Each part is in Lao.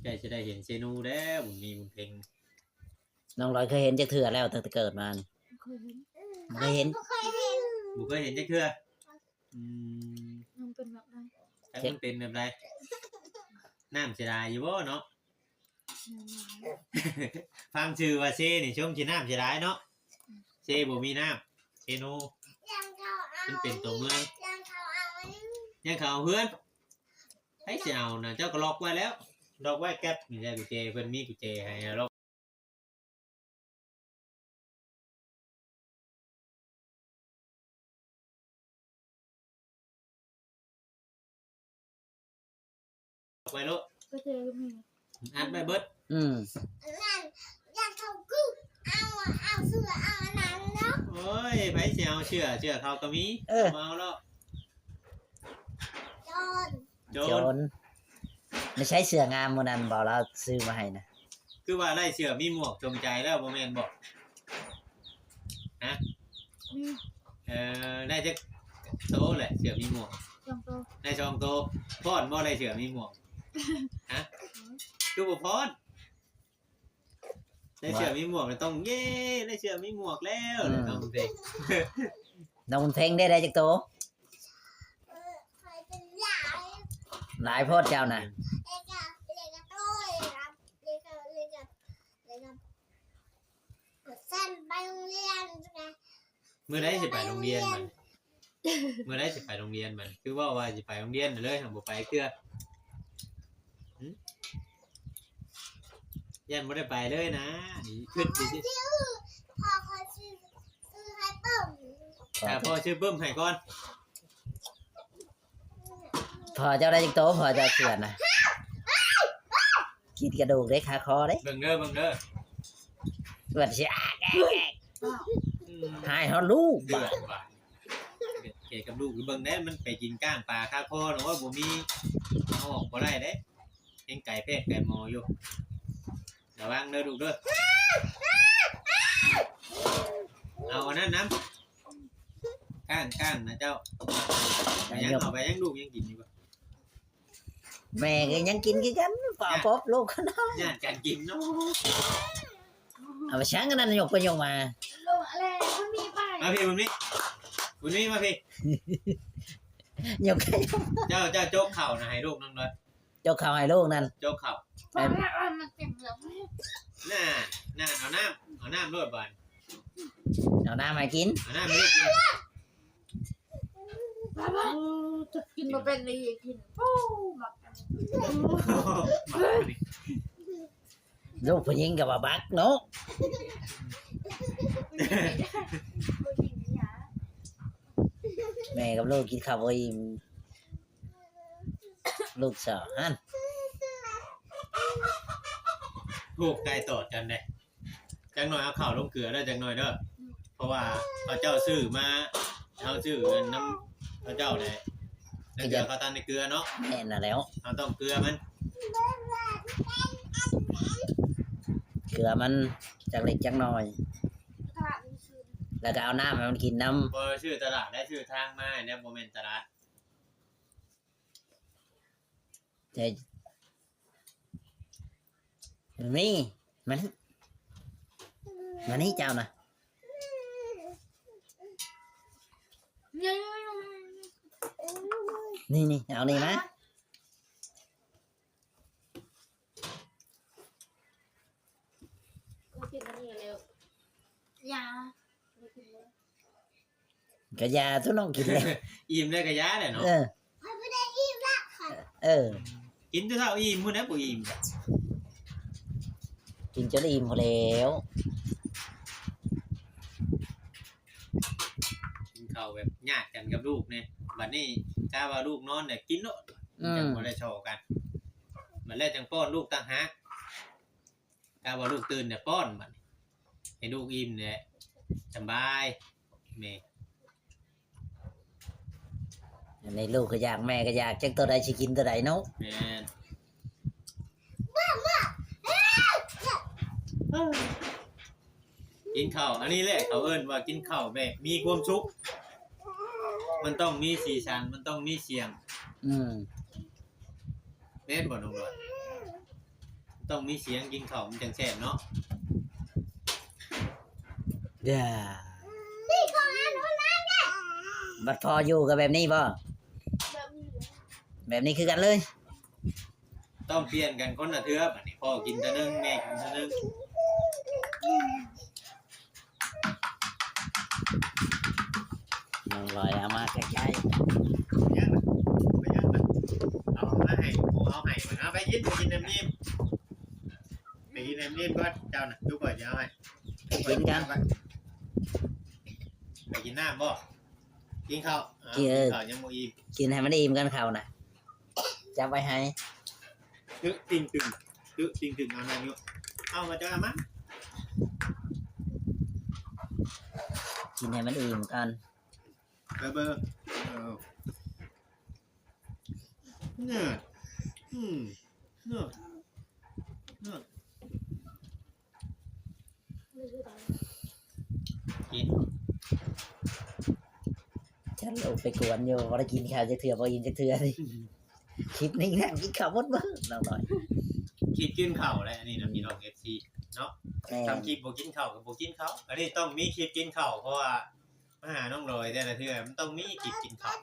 ໃກ້ຊິໄດ້ເຫັນເຊນູແລ້ວ ບຸນມີບຸນເພັງ. ນ້ອງລອຍເຄີຍເຫັນຈັກເທື່ອແລ້ວ ຕັ້ງແຕ່ເກີດມານີ້? ບໍ່ເຄີຍເຫັນ ບໍ່ເຄີຍເຫັນ ບໍ່ເຄີຍເຫັນ ບໍ່ເຄີຍເຫັນຈັກເທື່ອ. ອືມ ມັນເປັນແບບໃດ? ຈັກມັນເປັນແບບໃດ? ນ້ຳເສຍດາຍຢູ່ບໍ່ເນາະ? ອືມ ຟັງຊື່ວ່າເຊນີ້ ຊົມຊິນ້ຳເສຍດາຍເນາະ. ເຊບໍ່ມີນ້ຳ ເຊໂນ ມັນເປັນຕົວເມືອງ ຢ້ານເຂົາເອົາເຮືອນ. ໃຜຊິເອົານະ? ເຈົ້າກໍລັອກໄວ້ແລ້ວ ລັອກໄວ້ແກັບນີ້ແຫຼະ ກຸນແຈ ເພິ່ນມີກຸນແຈໃຫ້ແລ້ວ. ໄວ້ໂລດ ກໍເຈກໍມີ ອັດໄວ້ເບິດ. ອືມ ຢ້ານ ຢ້ານເຂົາກຶເອົາ ເອົາເສື້ອ ເອົາອັນນັ້ນເນາະ. ໂອ້ຍ ໃຜຊິເອົາເສື້ອ? ເສື້ອເຂົາກໍມີ. ເອີ ເອົາໂລດ. ໂຈນ ໂຈນ ໂຈນ. ໄດ້ໃຊ້ເສື້ອງາມມື້ນັ້ນບໍ່ ລາວຊື້ມາໃຫ້ນະ? ຄືວ່າໄດ້ເສື້ອມີໝວກສົມໃຈແລ້ວ ບໍ່ແມ່ນບໍ່? ຮະ? ມີ. ເອີ ໄດ້ຈັກໂຕແຫຼະ ເສື້ອມີໝວກ? ສອງໂຕ. ໄດ້ສອງໂຕ. ຟ້ອນບໍ່ ໄດ້ເສື້ອມີໝວກ? ຮະ? ອືມ ຄືບໍ່ຟ້ອນ? ໄດ້ເສື້ອມີໝວກ ຕ້ອງເຢ້ ໄດ້ເສື້ອມີໝວກແລ້ວ. ອືມ ນ້ອງເພັງ ນ້ອງເພັງໄດ້ ໄດ້ຈັກໂຕ? ເອີ ຂ້ອຍເປັນຫຼາຍ ຫຼາຍໂພດເຈົ້ານະ. ມື້ໃດຊິໄປໂຮງຮຽນບັດ? ມື້ໃດຊິໄປໂຮງຮຽນບັດ? ຄືເວົ້າວ່າຊິໄປໂຮງຮຽນເລີຍ ຫາບໍ່ໄປເທື່ອ. ຫຶ? ຢ້ານບໍ່ໄດ້ໄປເລີຍນະ. ຄິດຊິ ພໍ່ ພໍ່ຂໍຊື້ ຊື້ໃຫ້ປຶ້ມ ອ່າ ພໍ່ຊື້ປຶ້ມໃຫ້ກ່ອນ. ພໍ່ເຈົ້າໄດ້ຈັກໂຕ? ພໍ່ເຈົ້າເສື້ອນະ ກິນກະດູກເດ້ ຄາຄໍເດ້. ເບິ່ງເດີ ເບິ່ງເດີ ເພິ່ນຊິ ອືມ ຫາຍຮອດລູກບາດ ເດືອດບາດ. ເກກັບລູກ ເບິ່ງແດ່ ມັນໄປກິນກ້າງປາຄາຄໍເນາະ ບໍ່ມີ ເອົາອອກບໍ່ໄດ້ເດ້. ຍັງໄກແພດໄກໝໍຢູ່ ລະວັງເດີລູກເດີ. ເອົາອັນນັ້ນນຳ ກ້າງ ກ້າງນະເຈົ້າ. ເອົາຫຍັງ ເອົາໄປຫຍັງ ລູກຍັງກິນຢູ່ບໍ່? ແມ່ກໍຍັງກິນຄືກັນ ປາປອບລູກເນາະ ຢ້ານກັນກິນເນາະ. ເອົາໄປຊ່າງອັນນັ້ນ ຍົກໄປຍົກມາ. ມາພີ້ ບຸນມີ ບຸນມີ ມາພີ້. ຍົກໄປຍົກມາ ເຈົ້າ ເຈົ້າຈົກເຂົ້ານະໃຫ້ລູກນຳເດີ. ຈົກເຂົ້າໃຫ້ລູກນັ້ນ ຈົກເຂົ້າ ໃຫ້ ນັ້ນ ນັ້ນ ເອົານ້ຳ ເອົານ້ຳໂລດບາດ. ເອົານ້ຳໃຫ້ກິນ ເອົານ້ຳໃຫ້ລູກກິນ. ໂອ້ ກິນບໍ່ເປັນເລີຍ ກິນ ໂອ້ ມັກ ລູກຜູ້ຍິງກໍວ່າບັກເນາະ. ແມ່ກັບລູກກິນຂ້າວບໍ່ອີ່ມ ລູກສາວຫັ້ນ ໂອ້ ໄກ່ຕອດກັນເດ້. ຈັກໜ້ອຍເອົາເຂົ້າລົງເກືອເດີ ຈັກໜ້ອຍເດີ ເພາະວ່າເຂົາເຈົ້າຊື້ມາ ເຮົາຊື້ນຳເຂົາເຈົ້າແຫຼະ ແລ້ວເກືອເຂົາຕັນໃນເກືອເນາະ. ແມ່ນນະແລ້ວ ເຮົາຕ້ອງເກືອມັນ ເກືອມັນຈັກເລັກຈັກໜ້ອຍ ແລ້ວກໍເອົານ້ຳໃຫ້ມັນກິນນຳ. ບໍ່ໄດ້ຊື້ຕະຫຼາດໄດ້ ຊື້ທາງມາໃຫ້ແດ່ ບໍ່ແມ່ນຕະຫຼາດ. ໃຈ ມັນມີ ມັນ ມານີ້ເຈົ້ານະ ນີ້ໆ ເອົານີ້ມາ. ກິນອັນນີ້ແລ້ວ ຢາ ບໍ່ກິນແລ້ວ ກະຢາຕົວະ ນ້ອງກິນແລ້ວ ອີ່ມແລ້ວກະຢາແຫຼະເນາະ. ເອີ ຂ້ອຍບໍ່ໄດ້ອີ່ມລະ ຂ້ອຍ ເອີ ກິນຈົນເທົ່າອີ່ມພຸ້ນແຫຼະ ບໍ່ອີ່ມ ກິນຈົນອີ່ມພຸ້ນແລ້ວ. ກິນເຂົ້າແບບຍາດກັນກັບລູກນີ້ ບັດນີ້ຖ້າວ່າລູກນອນແລ້ວກິນໂລດ ອືມ ຈັ່ງບໍ່ໄດ້ສໍ້ກັນ ບັດແລ້ວຈັ່ງປ້ອນລູກຕ່າງຫາກ. ຖ້າວ່າລູກຕື່ນແລ້ວປ້ອນບັດນີ້ ໃຫ້ລູກອີ່ມແຫຼະ ສະບາຍແມ່. ອັນນີ້ລູກກໍຢາກ ແມ່ກໍຢາກ ຈັກຕົວໃດຊິກິນຕົວໃດເນາະ. ແມ່ນ ກິນເຂົ້າ ອັນນີ້ແຫຼະເຂົາເອີ້ນວ່າກິນເຂົ້າແບບມີຄວາມສຸກ ມັນຕ້ອງມີສີສັນ ມັນຕ້ອງມີສຽງ. ອືມ ແມ່ນບໍ່ນ້ອງລອຍ? ຕ້ອງມີສຽງກິນເຂົ້າມັນຈັ່ງແຊບເນາະ. ເດ້ ບັດພໍຢູ່ກໍແບບນີ້ບໍ່? ແບບນີ້ ແບບນີ້ຄືກັນເລີຍ. ຕ້ອງປ່ຽນກັນຄົນລະເທື່ອ ບັດນີ້ພໍ່ກິນເທື່ອໜຶ່ງ ແມ່ກິນເທື່ອໜຶ່ງ. ນ້ອງລອຍເອົາມາໃກ້ໆ. ເອົາມາໃຫ້ ເອົາໃຫ້ ເອົາໄປກິນ ໄປກິນແໜມໜີບ ໄປກິນແໜມໜີບກ່ອນເຈົ້ານະ ທຸກຄົນຈະເອົາໃຫ້ ກິນກັນ. ໄປກິນນ້ຳບໍ່? ກິນເຂົ້າ ເອີ ກິນ ກິນເຂົ້າຍັງບໍ່ອີ່ມ ກິນໃຫ້ມັນອີ່ມກ່ອນເຂົ້ານະ ຈັບໄວ້ໃຫ້ ຕຶກຕິ່ງຕຶງ ຕຶກຕິ່ງຕຶງ ເອົານັ້ນຢູ່ ເອົາມາເຈົ້າມາ ກິນໃຫ້ມັນອີ່ມກ່ອນ ເບີ ເບີ ເອີ ເນີ ອືມ ເນີ ເນີ ກິນ ຈະລົງໄປກວນຢູ່ ບໍ່ໄດ້ກິນເຂົ້າຈັກເທື່ອ ບໍ່ອີ່ມຈັກເທື່ອນີ້. ຄລິບນີ້ນັ່ງກິນເຂົ້າໝົດມື້ ນ້ອງລອຍ ຄລິບກິນເຂົ້າແຫຼະ ອັນນີ້ນະ ພີ່ນ້ອງເອັຟຊີເນາະ. ແມ່ນ ທຳຄລິບບໍ່ກິນເຂົ້າກໍບໍ່ກິນເຂົ້າ ອັນນີ້ຕ້ອງມີຄລິບກິນເຂົ້າ ເພາະວ່າມາຫານ້ອງລອຍແຕ່ລະເທື່ອ ມັນຕ້ອງມີຄລິບກິນເຂົ້າ.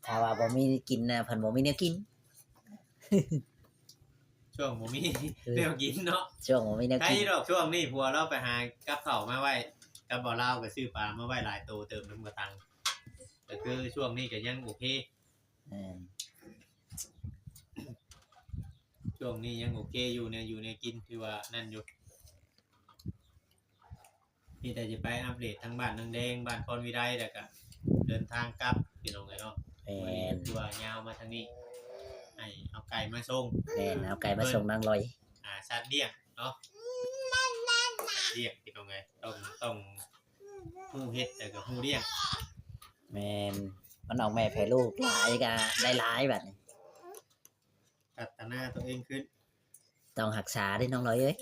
ຖ້າວ່າບໍ່ມີກິນນະ ເພິ່ນບໍ່ມີແນວກິນ. ຊ່ວງບໍ່ມີ ເອີ ແນວກິນເນາະ ຊ່ວງບໍ່ມີແນວກິນ ໃຄດອກ. ຊ່ວງນີ້ຜົວລາວໄປຫາກັບເຂົ້າມາໄວ້ ກັບບ່າວລາວກໍຊື້ປາມາໄວ້ຫຼາຍໂຕເຕີມນຳກະຕັງ ກໍຄືຊ່ວງນີ້ກໍຍັງໂອເຄ. ແມ່ນ ຊ່ວງນີ້ຍັງໂອເຄຢູ່ ແນວຢູ່ແນວກິນຖືວ່ານັ້ນຢູ່. ມີແຕ່ຊິໄປອັບເດດທາງບ້ານນາງແດງ ບ້ານພອນວິໄລ ແລ້ວກະເດີນທາງກັບ ພີ່ນ້ອງເອີຍເນາະ. ແມ່ນ ຕົວຍາວມາທາງນີ້ ໃຫ້ເອົາໄກ່ມາສົ່ງ. ແມ່ນ ເອົາໄກ່ມາສົ່ງນາງລອຍ ອ່າ ສັດລ້ຽງເນາະ ລ້ຽງ ພີ່ນ້ອງເອີຍ ຕ້ອງ ຕ້ອງຮູ້ເຮັດ ແລ້ວກໍຮູ້ລ້ຽງ. ແມ່ນ ມັນອອກແມ່ແຜ່ລູກຫຼາຍກໍໄດ້ຫຼາຍບັດນີ້. ພັດທະນາຕົວເອງຂຶ້ນ ຕ້ອງຮັກສາເດ້ນ້ອງລອຍເອີຍ.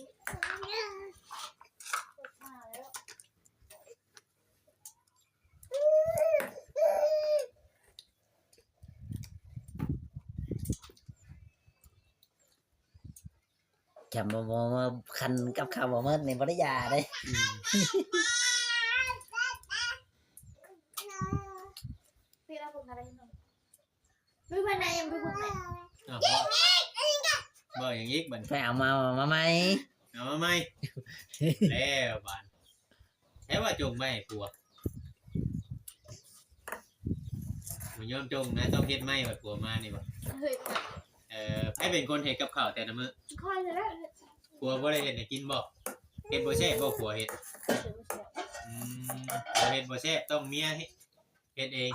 ຈຳບໍ່ ບໍ່ ບໍ່ ຄັນກັບເຂົ້າບໍ່ໝົດນີ້ບໍ່ໄດ້ຢາເດ້. ອືມ ເວລາເບິ່ງອະໄລ ເຮີ້ຍ ເພິ່ນນະຍັງບໍ່ເບິ່ງເລີຍ. ອ້າວ ບໍ່ ບໍ່ຫຍັງອີກບັດນີ້ ໄປເອົາມາ ມາໃໝ່ ເອົາມາໃໝ່ ແລ້ວບາດ ໃຜວ່າຈົ່ງໄວ້ໃຫ້ຜົວ ບໍ່ຍອມຈົ່ງນະ ຕ້ອງເຮັດໃໝ່ ບັດຜົວມານີ້ບໍ່. ເຮີ້ຍ ເອີ ໃຜເປັນຄົນເຮັດກັບເຂົ້າແຕ່ລະມື້? ຂ້ອຍແຫຼະ. ຜົວບໍ່ໄດ້ເຮັດໃຫ້ກິນບໍ່? ເຮັດບໍ່ແຊບບໍ່ຜົວເຮັດ? ເຮັດບໍ່ແຊບ. ອືມ ບໍ່ເຮັດບໍ່ແຊບ ຕ້ອງເມຍເຮັດ. ເຮັດເອງ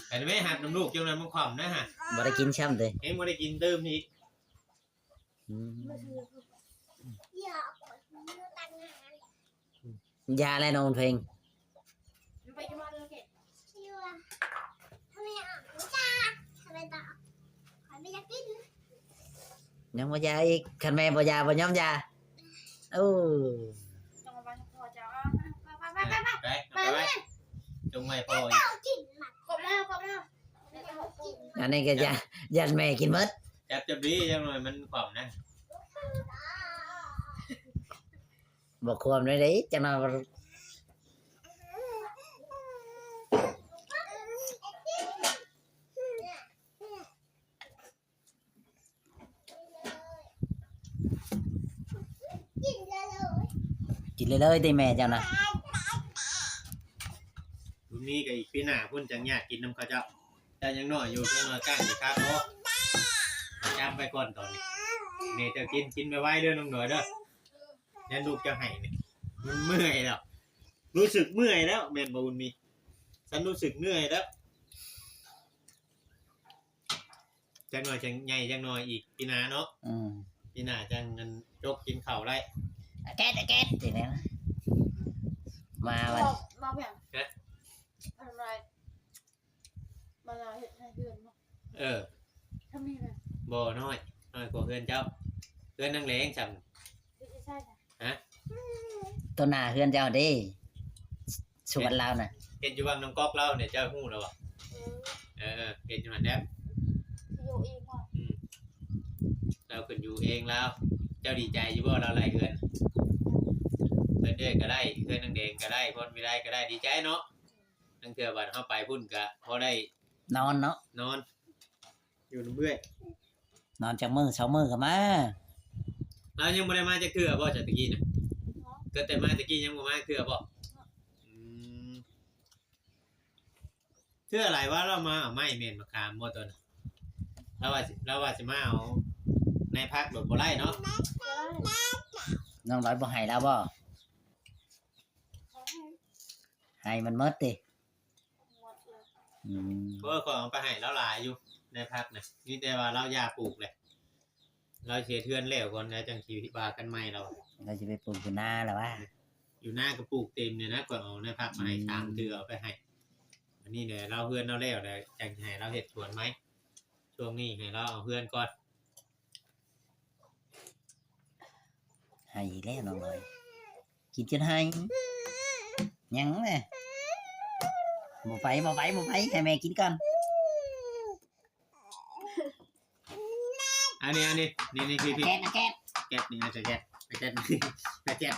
ເຮັດເອງ. ອັນນີ້ແມ່ຫັດນຳລູກຈັ່ງນັ້ນມັນຂວ້ຳນະຫະ ບໍ່ໄດ້ກິນຊ້ຳເດ້ ເອງບໍ່ໄດ້ກິນຕື່ມອີກ. ອືມ ຢ່າແຫຼະນ້ອງເພັງ ຍັງບໍ່ຢາອີກ ຄັນແມ່ບໍ່ຢາບໍ່ຍອມຢາ. ໂອ້ ຕ້ອງລະວັງພໍ່ເຈົ້າ. ເອົາ ໄປ ໄປ ເອົາໄປໄວ້ ຈົ່ງໄວ້ພໍ່ອີກ. ຂອບມາ ຂອບມາ. ອັນນີ້ກໍຢ້ານ ຢ້ານແມ່ກິນໝົດ ຈັບ ຈັບດີ ຈັ່ງໜ້ອຍມັນຂວ້ຳນະ. ບໍ່ຂວ້ຳໄດ້ເດ້ ຈັ່ງໜ້ອຍ. ກິນເລີຍໆຕິແມ່ເຈົ້ານະ. ບຸນມີກໍອີກປີໜ້າພຸ້ນຈັ່ງຢາກກິນນຳເຂົາເຈົ້າ. ເຈົ້າຍັງນ້ອຍຢູ່ ຈັກໜ້ອຍກ້າງຊິຄາຄໍ. ຈຳໄປກ່ອນຕອນນີ້ ແມ່ເຈົ້າກິນ ກິນໄວໆເດີນ້ອງນ້ອຍເດີ. ແມ່ນລູກເຈົ້າໃຫ້ນີ້ ມັນເມື່ອຍແລ້ວ ຮູ້ສຶກເມື່ອຍແລ້ວ ແມ່ນບໍ່ບຸນມີ? ສັນຮູ້ສຶກເມື່ອຍແລ້ວ. ຈັກໜ້ອຍຈັ່ງໃຫຍ່ ຈັກໜ້ອຍອີກປີໜ້າເນາະ. ອືມ ປີໜ້າຈັ່ງອັນຈົກກິນເຂົ້າໄດ້. ອາແກດ ອາແກດ ຈັ່ງໃດນະ ມາ ບອກ ບອກຫຍັງ? ຮະ? ອັນໃດ? ມາລາວເຮັດໃຫ້ເຮືອນເນາະ. ເອີ ທຳນີ້ນະ ບໍ່ ນ້ອຍ ນ້ອຍກວ່າເຮືອນເຈົ້າ. ເຮືອນນາງແຫຼງຊ່ຳ ເຮັດຢູ່ໃສນະ? ຮະ? ຕໍ່ໜ້າເຮືອນເຈົ້າເດ້ ສວນລາວນະ ເຮັດຢູ່ວັງນ້ຳກອກລາວນີ້ ເຈົ້າຮູ້ແລ້ວບໍ່? ເອີ ເອີ ເຮັດຢູ່ຫັ້ນແຫຼະ ຢູ່ອີກ. ພງລາວ. ເຈົ້າດີໃຈຢູ່ບໍ່ ລາວໄລ່ເຮືອນ? ເຮືອນເອື້ອຍກໍໄດ້ ເຮືອນນາງແດງກໍໄດ້ ພອນວິໄລກໍໄດ້ ດີໃຈເນາະ. ລາງເທື່ອບັດເຮົາໄປພຸ້ນກໍພໍໄດ້ນອນເນາະ ນອນຢູ່ນຳເອື້ອຍ ນອນຈັກມື້ສອງມື້ກໍມາ. ລາວຍັງບໍ່ໄດ້ມາຈັກເທື່ອບໍ່ ຈາກຕະກີ້ນະ? ກໍແຕ່ມາຕະກີ້ຍັງບໍ່ມາເທື່ອບໍ່? ອືມ ເທື່ອຫຼາຍວ່າລາວມາເອົາໄມ້ແມ່ນມະຂາມບໍ່ຕອນນັ້ນ? ລາວວ່າຊິ ລາວວ່າຊິມາເອົາໃນພັກໂດດບໍ່ໄດ້ເນາະ. ນ້ອງລອຍບໍ່ໃຫ້ລາວບໍ່? ໃຫ້ມັນໝົດຕິ? ອືມ ເພາະວ່າຂ້ອຍເອົາໄປໃຫ້ລາວຫຼາຍຢູ່ໃນພັກນະ ມີແຕ່ວ່າລາວຢ່າປູກແຫຼະ. ລາວຊິເຮັດເຮືອນແລ້ວກ່ອນ ແລ້ວຈັ່ງຊິວ່າກັນໃໝ່ລາວ. ລາວຊິໄປປູກຢູ່ນາລະວ່າ. ຢູ່ນາກໍປູກເຕັມນີ້ນະ ຂ້ອຍເອົາໃນພັກມາໃຫ້ ອືມ ສາມເທື່ອ ເອົາໄປໃຫ້. ອັນນີ້ແຫຼະ ລາວເຮືອນລາວແລ້ວແລ້ວ ຈັ່ງຊິໃຫ້ລາວເຮັດສວນໃໝ່. ຊ່ວງນີ້ໃຫ້ລາວເອົາເຮືອນກ່ອນ. ໄຫ້ອີກແລ້ວນ້ອງລອຍ ກິນຈົນໄຫ້. ຍັງແຫຼະ ບໍ່ໄປ ບໍ່ໄປ ບໍ່ໄປ ໃຫ້ແມ່ກິນກ່ອນ. ອັນນີ້ ອັນນີ້ ນີ້ ນີ້ ພີ່ ພີ່ ແກະ ແກະ ແກະ ນີ້ ອາຈາແກະ ອາແກະ ອາແກະ.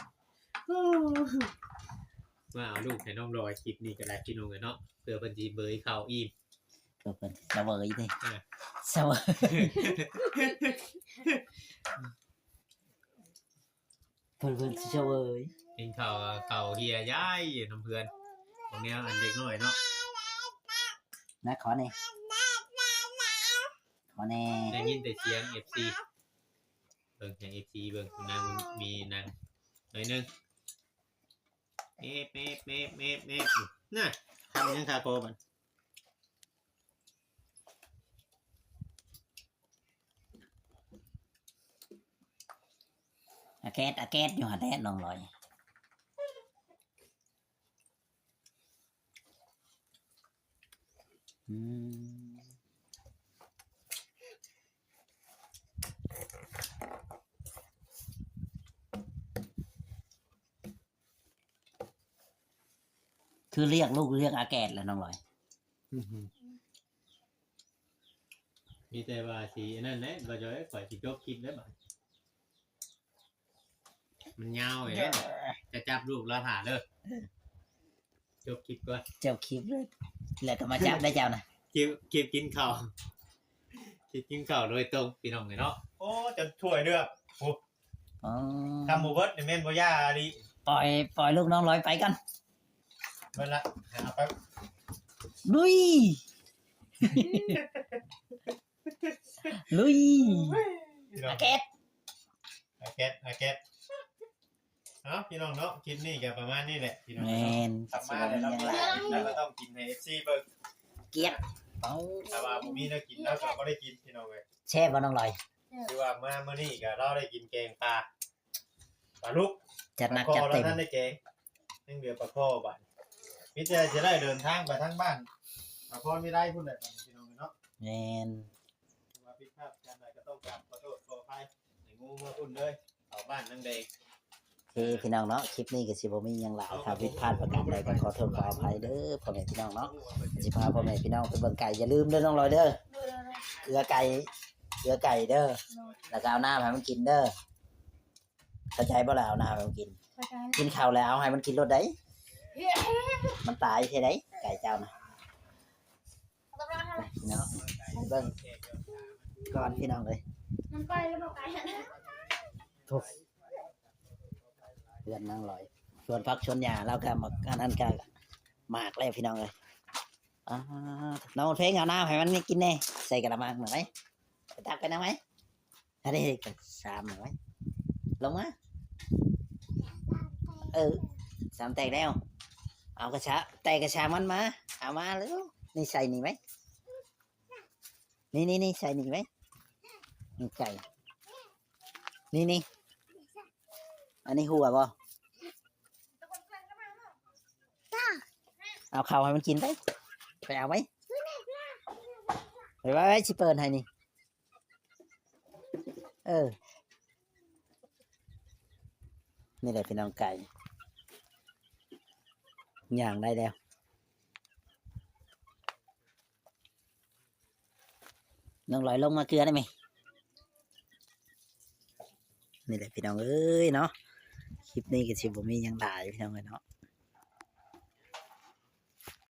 ມາເອົາລູກໃຫ້ນ້ອງລອຍ ຄລິບນີ້ກໍໄດ້ພີ່ນ້ອງເອີຍເນາະ ເພື່ອເພິ່ນຊິເບີຍເຂົ້າອີ່ມ ເພື່ອເພິ່ນຊິສະເຫວີຍເດ້. ອ່າ ສະເຫວີຍ ເພິ່ນ ເພິ່ນຊິສະເຫວີຍ ກິນເຂົ້າ ເຂົ້າເຮຍຍ້າຍຢູ່ນຳເພື່ອນ ຂອງແນວອັນເດັກນ້ອຍເນາະ. ນະ ຂໍແດ່ ຂໍແດ່. ໄດ້ຍິນແຕ່ສຽງເອັຟຊີ ເບິ່ງໃຫ້ເອັຟຊີເບິ່ງ ນາງມີນາງໜ້ອຍໜຶ່ງ ເອບ ເອບ ເອບ ເອບ ເອບ ນະ ທຳຫຍັງຄາຄໍບັດ. ອາແກດ ອາແກດຢູ່ຫັ້ນແຫຼະນ້ອງລອຍ. ອືມ ຄືລຽກລູກລຽກອາແກດແຫຼະນ້ອງລອຍ. ອືຮຶ ມີແຕ່ວ່າຊິອັນນັ້ນແຫຼະ ບໍ່ຈອຍ ຂ້ອຍຊິຈົບຄລິບແລ້ວບາດ ມັນຍາວເດ້ ຈະຈັບລູກລາຖ້າເດີ. ເອີ ຈົບຄລິບກ່ອນ ຈົບຄລິບເລີຍ ແລ້ວກໍມາຈັບໄດ້ເຈົ້ານະ. ຄລິບ ຄລິບກິນເຂົ້າ ຄລິບກິນເຂົ້າໂດຍຕົງພີ່ນ້ອງເອີຍເນາະ. ໂອ້ ຈົນຖ້ວຍເຫຼືອ ໂອ້ ອໍ ຄຳບໍ່ເບິດນີ້ແມ່ນບໍ່ຢ່າອີ່ຫຼີ. ປ່ອຍ ປ່ອຍລູກນ້ອງລອຍໄປກ່ອນ ເບິດລະ ເອົາໄປ ລຸຍ ລຸຍ ອາແກດ ອາແກດ ອາແກດ. ເອົາ ພີ່ນ້ອງເນາະ ຄລິບນີ້ກໍປະມານນີ້ແຫຼະພີ່ນ້ອງເນາະ. ແມ່ນ ກັບມາແລ້ວເນາະ ແລ້ວກໍຕ້ອງກິນໃຫ້ເອັຟຊີເບິ່ງ ກຽດ ເອົາ ຖ້າວ່າບໍ່ມີແນວກິນ ລາວກໍບໍ່ໄດ້ກິນພີ່ນ້ອງເອີຍ. ແຊບບໍ່ນ້ອງລອຍ? ຄືວ່າມາມື້ນີ້ກໍລາວໄດ້ກິນແກງປາ ປາດຸກ ຈັດໜັກຈັດເຕັມ ປາຄໍລາວນັ້ນໄດ້ແກງ ຍັງເຫຼືອປາຄໍບາດ ມີແຕ່ຈະໄດ້ເດີນທາງໄປທາງບ້ານ ນະຄອນວິໄລພຸ້ນແຫຼະພີ່ນ້ອງເນາະ. ແມ່ນ ວ່າຜິດພາດປະການໃດກໍຕ້ອງກາບຂໍໂທດຂໍອະໄພໃຫ້ງູເມືອພຸ້ນເດີ ເຂົ້າບ້ານນາງແດງ. ໂອເຄ ພີ່ນ້ອງເນາະ ຄລິບນີ້ກໍຊິບໍ່ມີຫຍັງຫຼາຍ ຖ້າຜິດພາດປະການໃດກໍຂໍໂທດຂໍອະໄພເດີພໍ່ແມ່ພີ່ນ້ອງເນາະ. ຊິພາພໍ່ແມ່ພີ່ນ້ອງໄປເບິ່ງໄກ່ ຢ່າລືມເດີນ້ອງລອຍເດີ ເກືອໄກ່ ເກືອໄກ່ເດີ ແລ້ວກໍເອົານ້ຳໃຫ້ມັນກິນເດີ. ເຂົ້າໃຈບໍ່ລະ? ເອົານ້ຳໃຫ້ມັນກິນ ເຂົ້າໃຈ ກິນເຂົ້າແລ້ວເອົາໃຫ້ມັນກິນໂລດໃດ໋ ມັນຕາຍແທ້ໃດ໋ ໄກ່ເຈົ້ານະ. ໄປພີ່ນ້ອງ ໄປເບິ່ງກ່ອນພີ່ນ້ອງເອີຍ ມັນໄປແລ້ວບໍ່ໄກ ໂທ້ ເຮືອນນາງລອຍ ສວນຜັກສວນຫຍ້າລາວກໍໝາກ ອັນນັ້ນກໍໝາກແລ້ວພີ່ນ້ອງເອີຍ. ອ່າ ນ້ອງເພັງ ເອົານ້ຳໃຫ້ມັນກິນແດ່ ໃສ່ກະລະມັງໜ້ອຍ ໄປຕັກໄປນຳໄຫມ. ອັນນີ້ກໍສາມໜ້ອຍ ລົງມາ ເອີ ສາມແຕກແລ້ວ ເອົາກະຊາ ແຕກກະຊາມັນມາ ເອົາມາເລັວ ນີ້ໃສ່ນີ້ໄວ້ ນີ້ໆໆ ໃສ່ນີ້ໄວ້ ນີ້ໄກ່ ນີ້ໆ ອັນນີ້ຫົວບໍ່ ເອົາເຂົ້າໃຫ້ມັນກິນໄປ ໄປເອົາໄວ້ ໄປໄວ້ ໄວ້ ຊິເປີດໃຫ້ນີ້. ເອີ ນີ້ແຫຼະພີ່ນ້ອງ ໄກ່ຍ່າງໄດ້ແລ້ວ. ນ້ອງລອຍລົງມາເກືອໄດ້ໄໝ? ນີ້ແຫຼະພີ່ນ້ອງເອີຍເນາະ. ຄລິບນີ້ກໍຊິບໍ່ມີຫຍັງຫຼາຍພີ່ນ້ອງເອີຍເນາະ.